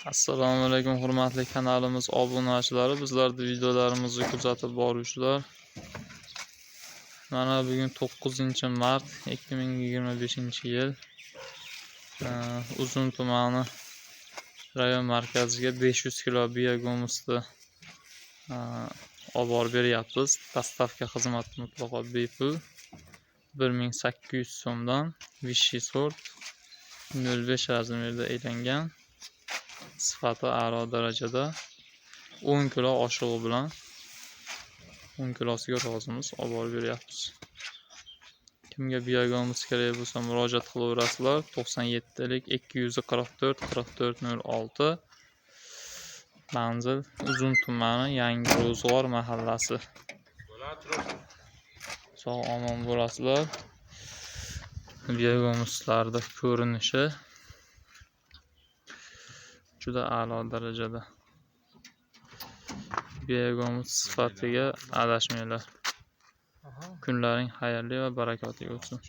Assalomu alaykum, hurmatli kanalimiz obunachilari, bizlarni videolarimizni kuzatib boruvchilar. Mana bugun 9 mart 2025-yil Uzun tumani rayon markaziga 500 kilo biogumusni olib borib beryapmiz. Доставка xizmati mutlaqo bepul. 1800 so'mdan, высший сорт, 0,5 размер da elangan, sifati a'lo darajada, 10 kilo oshig'i bilan, 10 kilosiga rozimiz, olib borib beryapmiz. Kimga biogumus kerak bo'lsa, murojaat qilaverasizlar: 97 244 44 06. Manzil: Uzun tumani, Yangi Ro'zg'or mahallasi. Sog' omon bo'lasizlar. Biogumuslarda ko'rinishi juda a'lo darajada. Biogumus sifatiga adashmanglar. Kunlaring xayrli va barakotli o'tsin.